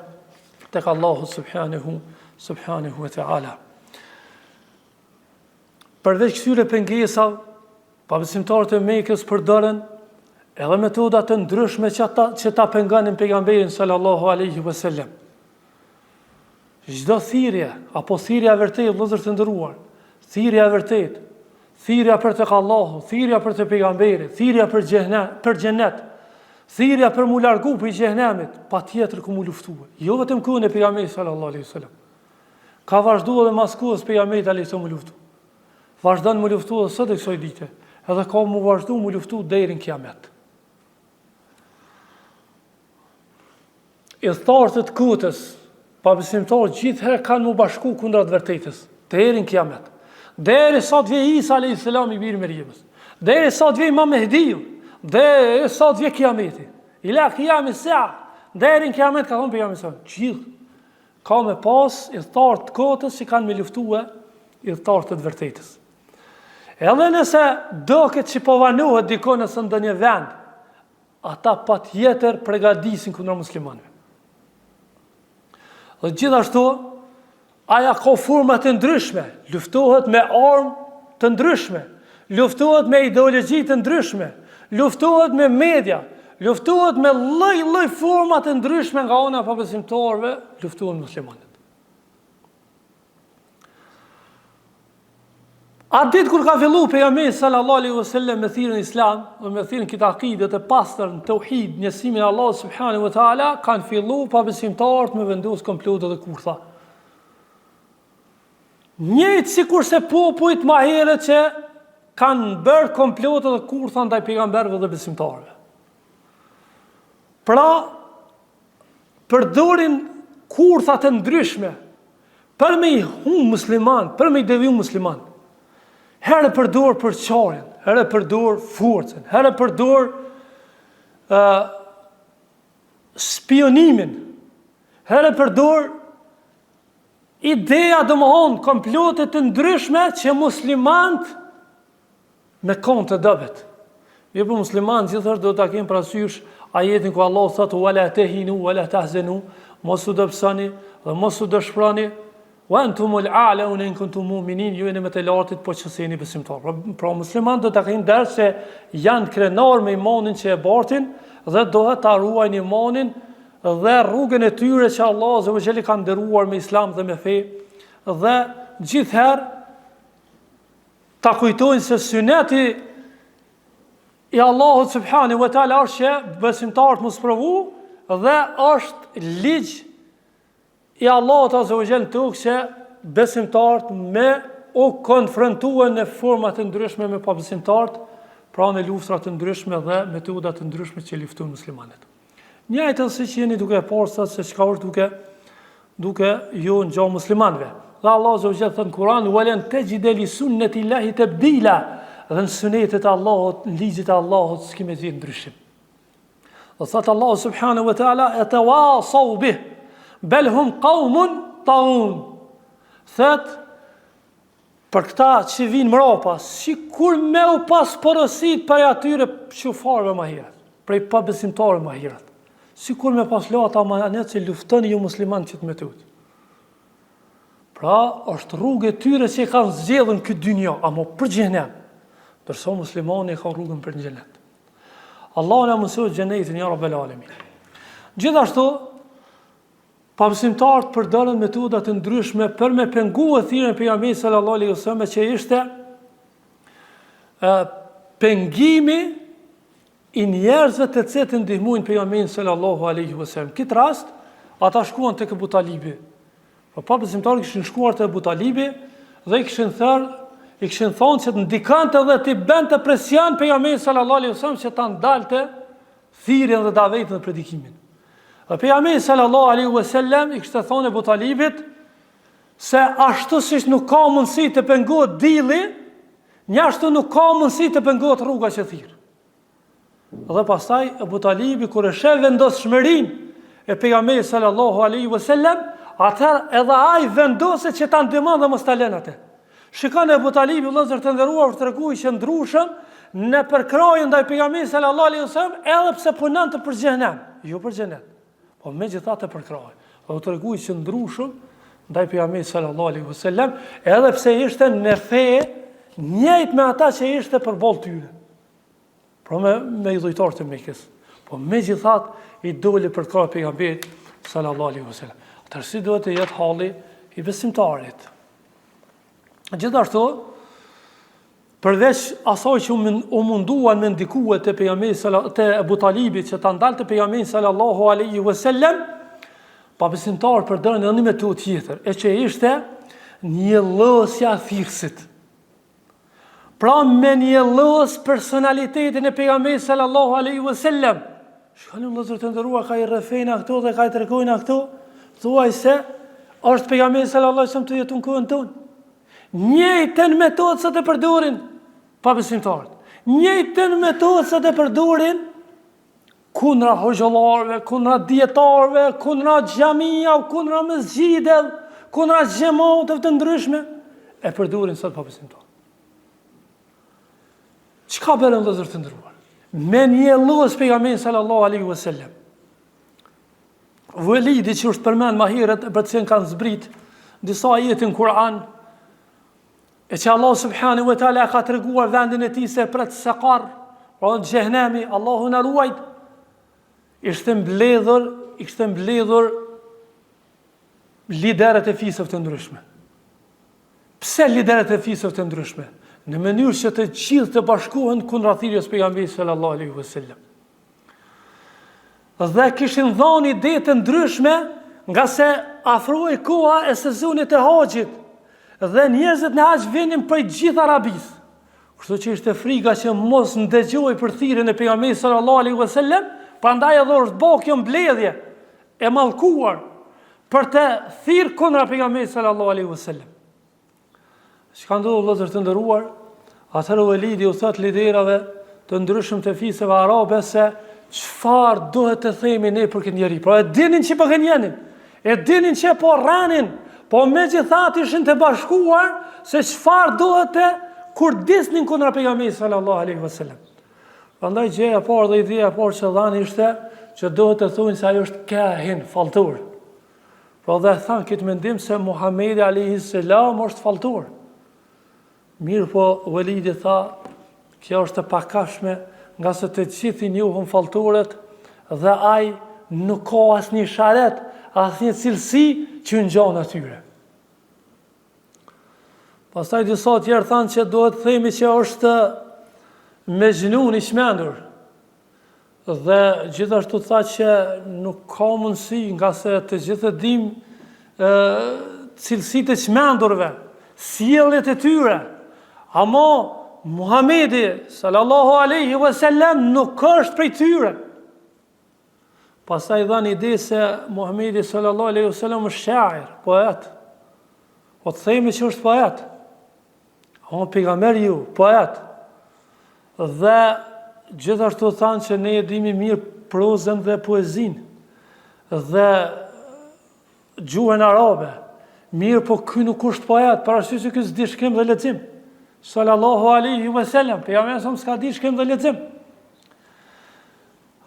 S1: tek Allahu subhanahu subhanahu wa taala. Përveç këtyre pengesave, pabesimtarët e Mekës përdorën edhe metoda të ndryshme që ta që ta pengonin pejgamberin sallallahu alaihi wasallam. Çdo thirrje apo thirrja e vërtetë, vëllezër të nderuar, thirrja e vërtetë, thirrja për tek Allahu, thirrja për te pejgamberi, thirrja për xhehne, për xhenet, thirrja për mu largu prej xhehnemit, patjetër ka mu luftu. Jo vetëm kohën e pejgamberit sallallahu alaihi wasallam. Ka vazhdu edhe mas kohës pejgamberit alaihi wasallam mu luftu. Vazhdon mu luftu edhe sot e kësaj dite, edhe ka mu vazhdu mu luftu deri në kiamet. Idhtarët e të kotës, pabesimtarët gjithherë kanë mu bashku kundra të vërtetës, deri në kiamet. Deri sa të vjen Isa alayhis salam i biri Merjemes. Deri sa të vjen Imam Mehdiu, deri sa të vjen kiameti. Ila kijami sa, deri në kiamet ka thonë pejgamberi sa, gjithë ka me pas idhtarë të kotës që kanë me luftue idhtarët e të vërtetës. Edhe nëse doket që po vanohet dikun ose ndonjë vend, Ata patjetër pregadisin kundra muslimanëve. Dhe gjithashtu, Aja ka forma të ndryshme, luftohet me armë të ndryshme, luftohet me ideologji të ndryshme, luftohet me media, luftohet me lloj-lloj forma të ndryshme nga ana e pabesimtarëve, luftohen muslimanët. Atë ditë kur ka fillu pejgamberi sallallahu alaihi wasallam me thirrjen islam dhe me thirrjen këtë akide të pastër në tauhid, njësimin e Allahut subhanahu wa taala, kanë fillu pabesimtarët me vendos komplote dhe kurtha. Njëjtë sikurse popujt ma herët që kanë bërë komplote dhe kurtha ndaj pejgamberëve dhe besimtarëve. Pra, përdorin kurtha të ndryshme për me i hum musliman, për me i deviju musliman. Herë përdor përçarjen, herë përdor forcën, herë përdor uh, spionimin, herë përdor ideja domethonë komplote të ndryshme që muslimant Me kon të dobët. Mirëpo muslimanët gjithherë duhet ta kenë parasysh ajetin ku Allahu thotë wala tahinu wala tahzanu, mos u dobësoni dhe mos u dëshproni. Wa antumul a'laun in kuntum mu'minin, ju jeni më të lartit po që se jeni besimtar. Pra, pra muslimanët duhet ta kenë dert se janë krenar me imanin që e bartin dhe duhet ta ruajnë imanin dhe rrugën e tyre që Allahu azza wa jall ka nderuar me islam dhe me fe dhe gjithherë Ta kujtojnë se syneti i Allahut subhanahu wa taala është që besimtarët m'u sprovu dhe është ligj i Allahut azza wa jall në tokë që besimtarët me u konfrontue në forma të ndryshme me pabesimtarët, pra në luftra të ndryshme dhe metoda të ndryshme që luftojnë muslimanët. Njëjtë siç jeni duke e parë sot se çka është duke duke ju ngja muslimanëve. Dhe Allah azza wa jall thotë në Kur'an: "Wa lan tajida li sunnati Allahi tabdila." Dhe në sunetet e Allahut, në ligjet e Allahut s'ki me gjetë ndryshim. Dhe thotë Allahu subhanahu wa taala: "Atawasaw bih, bal hum qaumun taghun." Thot Për këta që vijnë mrapa, sikur me u pas porosit prej atyre qufarëve ma herët, prej pabesimtarëve ma herët, sikur me pas la ata amanet që luftoni ju musliman qët metodë. Pra, është rrugë e tyre që e kanë zgjedhur në këtë dynja, ama për xhehenem, ndërsa muslimani e ka rrugën për në xhenet. Allahu na mundësoftë xhenetin, ja rabbel alemin. Gjithashtu, Pabesimtarët përdorën metoda të ndryshme për me pengue thirrjen e pejgamberit sallallahu alaihi wasallam që ishte ë pengimi i njerëzve të cilët e ndihmojnë pejgamberin sallallahu alaihi wasallam. Këtë rast ata shkuan tek Ebu Talibi. Po pabesimtarët kishin shkuar te Ebu Talibi dhe i kishin thënë, i kishin thonë që të ndikonte dhe t'i bënte presion pejgamberit sallallahu alaihi wasallam që ta ndalte thirrjen dhe davetin dhe predikimin. Dhe pejgamberi sallallahu alaihi wasallam i kishte thonë Ebu Talibit se ashtu siç nuk ka mundësi të pengohet dielli, njashtu nuk ka mundësi të pengohet rruga që thirr. Dhe pastaj Ebu Talibi kur e sheh vendosshmërinë e pejgamberit sallallahu alaihi wasallam, atëherë edhe ai vendoset që ta ndihmon dhe mos ta lën atë. Shikoni Ebu Talibi vëllezër të nderuar u tregu i qëndrueshëm në përkrahje ndaj pejgamberit sallallahu alaihi wasallam edhe pse punonte për xhehenem, jo për xhenet. Po megjithatë e përkrahi. Dhe u tregu i qëndrueshëm ndaj pejgamberit sallallahu alaihi wasallam edhe pse ishte në fe njëjtë me ata që ishte përballë tyre. Pra me, me idhujtarët e Mekës. Po megjithatë i doli përkrah pejgamberit sallallahu alaihi wasallam. Atëherë si duhet të jetë halli i besimtarit. Gjithashtu, përveç asaj që u munduan me ndikue te pejgamberi te Ebu Talibi që ta ndalte pejgamberin sallallahu alaihi wasallam, pabesimtarët përdorën edhe një metodë tjetër, e që ishte njëllosja e thirrësit. Pra me njëllos personalitetin e pejgamberit sallallahu alaihi wasallam. Shikoni vëllezër të nderuar ka i rrëfejnë këto dhe ka i tregojnë këto, thuaj se është pejgamberi sallallahu alaihi wasallam tu jetu në kohën tonë. Njëjtën metodë sot e përdorin pabesimtarët. Njëjtën metodë sot e përdorin kundra hoxhallarëve, kundra dijetarëve, kundra xhamiave, kundra mesxhideve, kundra xhemateve të ndryshme, e përdorin sot pabesimtarët. Çka bërën vëllezër të nderuar? Me njëllos pejgamberin sallallahu alaihi wasallam. Velidi që është përmend ma herët për të cilin kanë zbrit. Disa ajete në Kur'an e që Allahu subhanahu wa taala ka treguar vendin e tij se pret sekar, pra xhehenemi, Allahu na ruajt. Ishte mbledhur, ishte mbledhur liderët e fiseve të ndryshme. Pse liderët e fiseve të ndryshme? Në mënyrë që të gjithë të bashkohen kundra thirrjes pejgamberit sallallahu alaihi wasallam. Dhe kishin dhënë ide të ndryshme ngase afrohej koha e sezonit të haxhit dhe njerëzit në haxh vinin prej gjithë Arabisë. Kështu që ishte frika që mos ndëgjojnë për thirrjen e pejgamberit sallallahu alaihi wasallam, prandaj edhe është bë kjo mbledhje e mallkuar për të thirr kundra pejgamberit sallallahu alaihi wasallam. Çka ndodh vëllezër të nderuar? Atëherë Velidi u thot liderave të ndryshëm të fiseve arabe se çfarë duhet të themi ne për këtë njeri. Pra e dinin që po gënjenin, e dinin që po rrenin, po megjithatë ishin të bashkuar se çfarë duhet të kurdisnin kundra pejgamberit sallallahu alaihi wasallam. Prandaj gjëja e parë dhe ideja e parë që dhanë ishte që duhet të thonë se ai është kahin, falltor. Pra dhe thanë këtë mendim se Muhammedi a.s. është falltor. Mirëpo, Velidi tha, kjo është e pakapshme, ngase të gjithë i njohim falltorët dhe ai nuk ka asnjë isharet, asnjë cilësi që u ngjan atyre. Pastaj disa tjerë thanë që duhet të themi që është mexhnun i çmendur. Dhe gjithashtu tha që nuk ka mundësi ngase të gjithë e dimë cilësitë e çmendurve, sjelljet e tyre. Ama Muhamedi sallallahu alaihi wasallam nuk është prej tyre. Pastaj dhanë ide se Muhamedi sallallahu alaihi wasallam është shair, poet. Po të themi që është poet. Ama pejgamber jo, poet. Dhe gjithashtu thanë që ne e dimi mirë prozën dhe poezinë dhe gjuhën arabe. Mirëpo ky nuk është poet, për arsye se ky s'di shkrim dhe lexim. Sallallahu alaihi wasallam, pejgamberi s'ka di shkrim dhe lexim.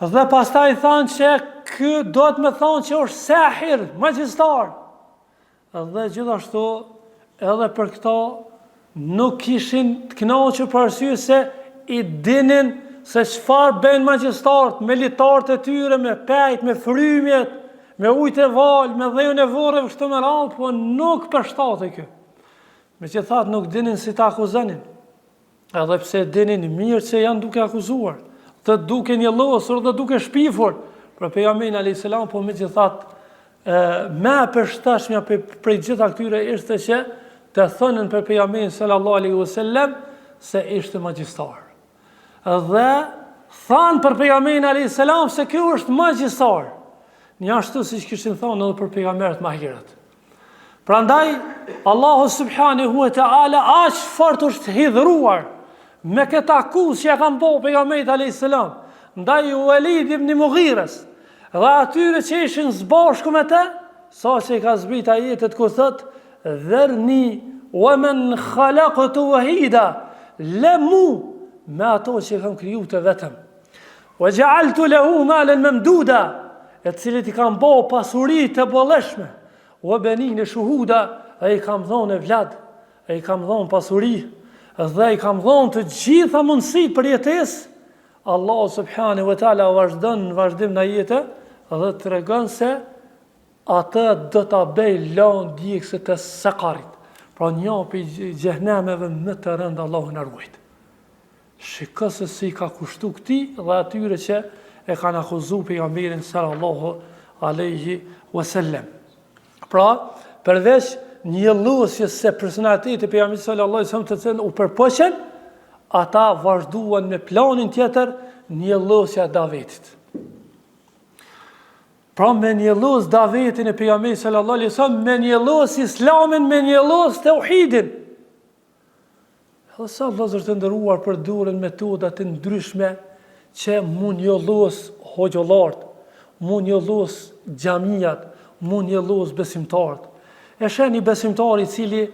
S1: Dhe pastaj thanë që ky duhet me thonë që është sahir, magjistar. Dhe gjithashtu edhe për këto nuk ishin të kënaqur për arsye se i dinin se çfarë bëjnë magjistarët me litarët e tyre, me pejt, me frymjet, me ujët e valë, me dheun e vorreve kështu me radhë, po nuk përshtatej kjo. Megjithatë nuk dinin si ta akuzonin. Edhe pse dinin mirë që janë duke akuzuar, dhe duke njollosur dhe duke shpifur për pejgamberin alayhis salam, po megjithatë më e përshtatshmja prej, prej gjitha këtyre ishte që të thonin për pejgamberin sallallahu alaihi wasallam se ishte magjistar. Dhe thanë për pejgamberin alayhis salam se ky është magjistar. Njashtu siç kishin thonë edhe për pejgamberët më herët. Prandaj Allahu subhanahu wa taala aq fort është hidhruar me këtë akuzë që ja kanë bo pejgamberit alayhis salam, ndaj Walid ibn Mughires dhe atyre që ishin së bashku me të, sa që i ka zbrit ajetet ku thot dherni wa man khalaqtu wahida, le mu me ato që i kam kriju të vetëm. Wa ja'altu lahu malan mamduda, e të cilit i kam bo pasuri të bollshme, wa benine shuhuda, e i kam dhonë evlad, e i kam dhonë pasuri, dhe i kam dhonë të gjitha mundësitë për jetesë, Allah subhanahu wa taala vazhdon në vazhdim në ajete dhe tregon se atë do ta bëj lëndë djegëse të sekarit. Pra një prej xhehenemeve më të rënda Allahu na ruajt. Shiko se si i ka kushtu këtij dhe atyre që e kanë akuzu pejgamberin sallallahu alaihi wasallam. Pra, përveç njollosjes së personalitetit të pejgamberit sallallahu alaihi wasallam të cilën u përpoqën, ata vazhduan me planin tjetër njollosja e davetit. Pra me njollos davetin e pejgamberit sallallahu alaihi wasallam, me njollos islamin, me njollos teuhidin. Edhe sot vëllezër të nderuar përdoren metoda të ndryshme që m'u njollos hoxhollarët, m'u njollos xhamiat, m'u njollos besimtarët. E sheh një besimtar i cili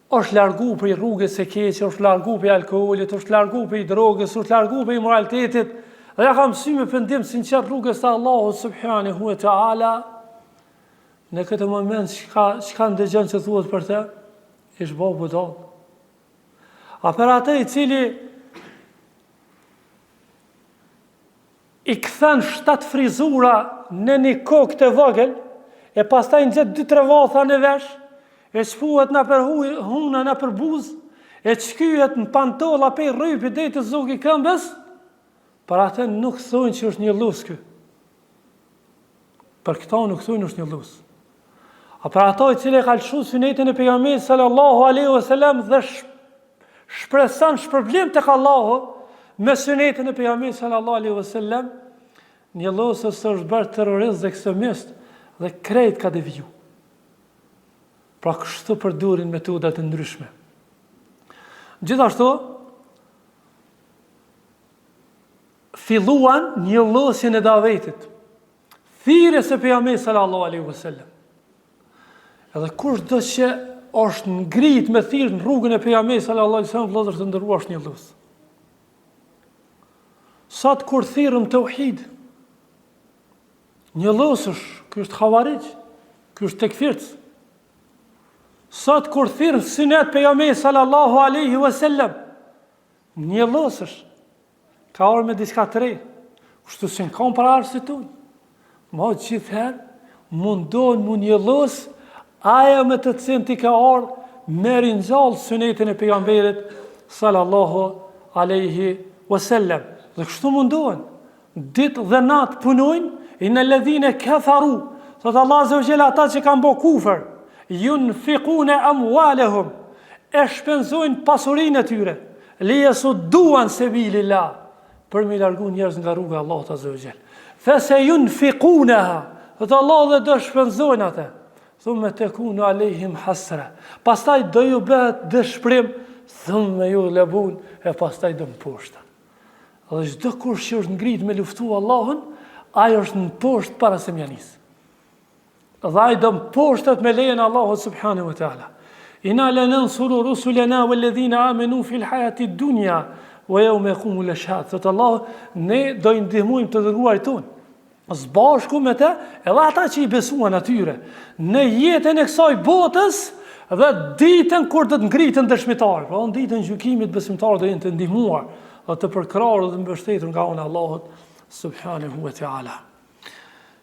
S1: është largu prej rrugës së keqe, është largu prej alkoolit, është largu prej drogës, është largu prej imoralitetit, dhe ja ka mësy me pendim sinqert rrugës të Allahut subhanahu wa ta'ala. Në këtë moment çka çka ndëgjon që thuhet për të? Ish bo budall. A për atë i cili i kthen shtatë frizura në një kokë të vogël, e pastaj ngjet dy tre vatha në vesh, e shpuhet nëpër huna nëpër buzë, e shkyhet në pantolla pej rrypit deri te zogu i këmbës, për atë nuk thonë që është njollos ky. Për këta nuk thonë është njollos. A për ato i cili e ka lëshu synetin e pejgamberit sallallahu alaihi wasallam dhe shpreson shpërblim tek Allahu me synetin e pejgamberit sallallahu alaihi wasallam, njolloset se është bërë terrorist dhe ekstremist dhe krejt ka deviju. Pra kështu përdorin metoda të ndryshme. Gjithashtu, filluan njollosjen e davetit, thirrjes së pejgamberit sallallahu alaihi wasallam. Edhe kushdo që është ngrit me thirr në rrugën e pejgamberit sallallahu alaihi wasallam, vëllezër të nderuar është njollos. Sot kur thirrëm teuhid, njollosesh, ky është havarixh, ky është tekfirc. Sot kur thirrëm synet pejgamberit sallallahu alaihi wasallam, njollosesh. Ka ardhë me diçka të re. Kështu s'janë kanë paraardhësit tonë. Ma gjithherë, mundohen m'u njollos, ajo me të cilën ti ke ardhë, me ringjallë synetin e pejgamberit, sallallahu aleyhi wasallem. Dhe kështu mundohen, ditë dhe natë punojnë, inel-ledhine keferu, thotë Allah azze ve xhel ata që kanë bo kufër, junfikune emualehum, e shpenzojnë pasurinë e tyre, Li jesuddu an sebilil-lah, për me i largu njerëz nga rruga e Allahut azze ve xhel. Fe se junfikuneha, thotë Allahu dhe do shpenzojnë atë. Thumme tekunu alejhim hasre. Pastaj do ju bëhet dëshprim, thumme juglebun, e pastaj do mposhten. Dhe çdokush që është ngrit me luftu Allahun, ai është mposht para se me ja nis. Dhe ai do mposhtet me lejen e Allahut subhanahu wa taala. Inna lanansuru rusulana walladhina amanu fil hayati dunya wa yawma yaqumul ashhad. Thotë Allahu, ne do i ndihmojmë të dërguarit tonë. Së bashku me të, edhe ata që i besuan atyre, në jetën e kësaj botës dhe ditën kur do të ngriten dëshmitarë. Pra në ditën e gjykimit besimtarët do jenë të ndihmuar dhe të përkrahur dhe të mbështetur nga ana e Allahut subhanahu wa taala.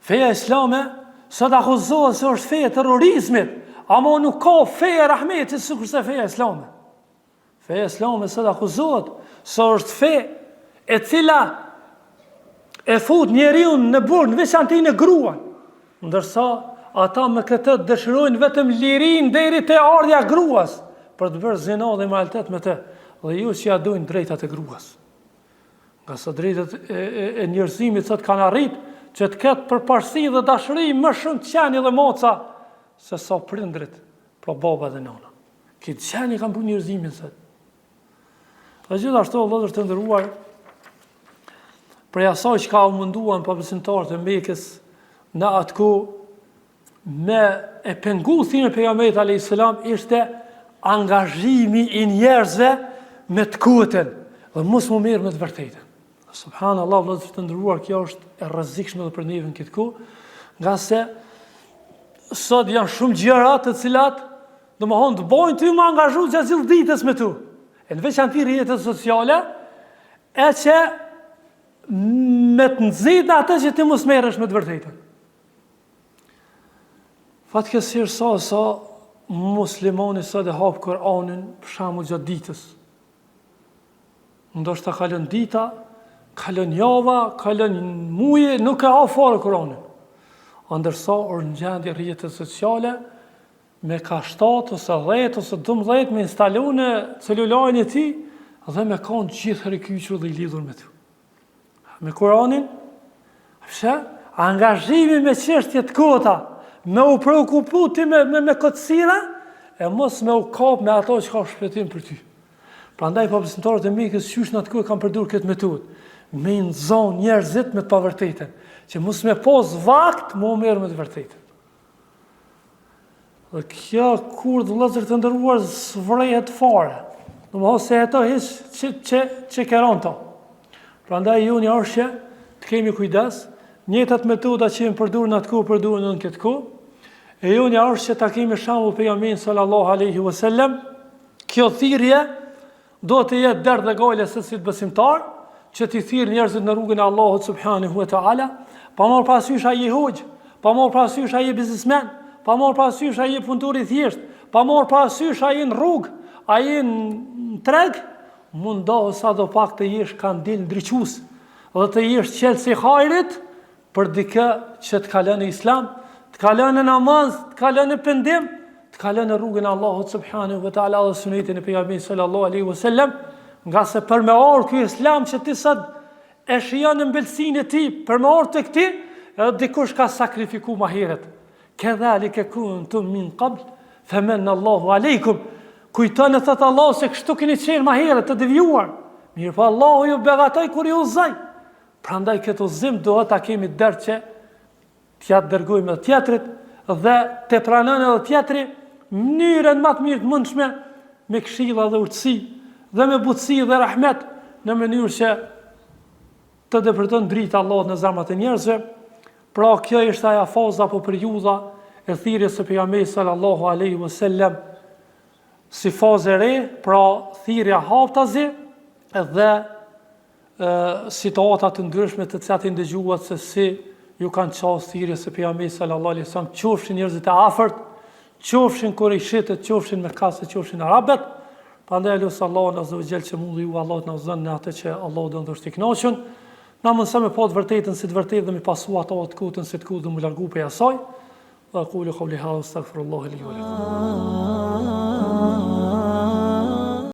S1: Feja islame sot akuzohet se është fe e terrorizmit, ama nuk ka fe e rahmetit sikurse feja islame. Feja islame sot akuzohet se është fe e cila e fut njeriun në burg, në veçanti gruan. Ndërsa ata me këtë dëshirojnë vetëm lirinë deri te ardhja e gruas për të bërë zina dhe imoralitet me të dhe jo që ja dojnë drejtat e gruas. Ngase drejtat e, e, e njerëzimit sot kanë arrit që të ketë përparësi dhe dashuri më shumë qeni dhe maca se sa prindrit, pra baba dhe nana. Këtë qeni kanë bu njerëzimin sot. Dhe gjithashtu, vëllezër të nderuar, prej asaj çka u munduan pabesimtarët e Mekës në atë kohë, me e pengu thirrjen e pejgamberit alayhis salam ishte angazhimi i njerëzve me të kotën dhe mos m'u marrë me të vërtetën. Subhanallahu vëllezër të nderuar, kjo është e rrezikshme edhe për neve në këtë kohë, ngase sot janë shumë gjëra të cilat domethonë të bojnë ty m'u angazhu gjatë gjithë ditës me to. E në veçanti rrjetet sociale, e që me të nxit në atë që ti mos merresh me të vërtetën. Fatkeqësisht sa sa muslimani sot e hap Kur'anin për shembull gjatë ditës. Ndoshta kalon dita, kalon java, kalon muji, nuk e hap fare Kur'anin. A ndërsa është në gjendje rrjetet sociale me ka 7 ose 10 ose 12 me instalu në celularin e tij dhe me kanë gjithherë i kyçur dhe i lidhur me të. Me Kuranin, pse? Angazhimi me çështje të kota, me u preokupu ti me, me, me kotësira, e mos me u kap me ato që ka shpëtim për ty. Prandaj pabesimtarët e Mekës qysh në atë kohë kanë përdorur këtë metodë, me i nxon njerëzit me të pavërtetën, që mos me pas vakt me u marrë me të vërtetën. Dhe kjo kurthë vëllezër të nderuar s'vrehet fare. Domethonë s'e heton hiç që, që, që keron to. Prandaj joni është që të kemi kujdes, njëjtat metoda që janë përdorur në atë kohë përdoren në këtë kohë. E jonja është që ta kemi shembull pejgamberin sallallahu alaihi wasallam, kjo thirrje duhet të jetë dert dhe gajle e secilit besimtar, që t'i thirrë njerëzit në rrugën e Allahut subhanahu wa taala, pa marrë parasysh a je hoxhë, pa marrë parasysh a je biznesmen, pa marrë parasysh a je punëtor i thjeshtë, pa marrë parasysh a je në rrugë, a je në treg, mundohu sado pak të jesh kandil ndriçues dhe të jesh çelës i hajrit për dikë që të kalon në islam, të kalon në namaz, të kalon në pendim, të kalon në rrugën e Allahut subhanahu wa taala dhe sunetin e pejgamberit sallallahu alaihi wasallam, ngase për me ardh ky islam që ti sot e shijon ëmbëlsinë e tij, për me ardh tek ti, edhe dikush ka sakrifiku ma herët. Kedhalike kuntum min qabl femenna Allahu alejkum. Kujtoni thot Allahu se kështu keni qenë ma herët të devijuar. Mirëpo Allahu ju begatoi kur ju udhëzoi. Prandaj këtë udhëzim duhet ta kemi dert që t'ia dërgojmë edhe tjetrit dhe të pranon edhe tjetri mënyrën më të mirë të mundshme me këshilla dhe urtësi dhe me butësi dhe rahmet në mënyrë që të depërton drita e Allahut në zemrat e njerëzve. Pra kjo ishte ajo faza apo periudha e thirrjes së pejgamberit sallallahu alaihi wasallam si fazë e re, pra thirrja haptazi dhe situata të ndryshme të cilat i ndëgjuat se si ju kanë qasë thirrjes së pejgamberit sallallahu alaihi wasallam, qofshin njerëzit e afërt, qofshin kurejshitët, qofshin mekasët, qofshin arabët. Prandaj lus Allahun azza wa jall që mu dhe ju Allahu të na udhëzon në atë që Allahu don dhe është i kënaqur. Na mundëson me pa të vërtetën si të vërtetë dhe me pasu ato të kotën si të kotë dhe mu largu prej asaj. Wa aqulu qawli hadha astaghfirullah li wa lakum.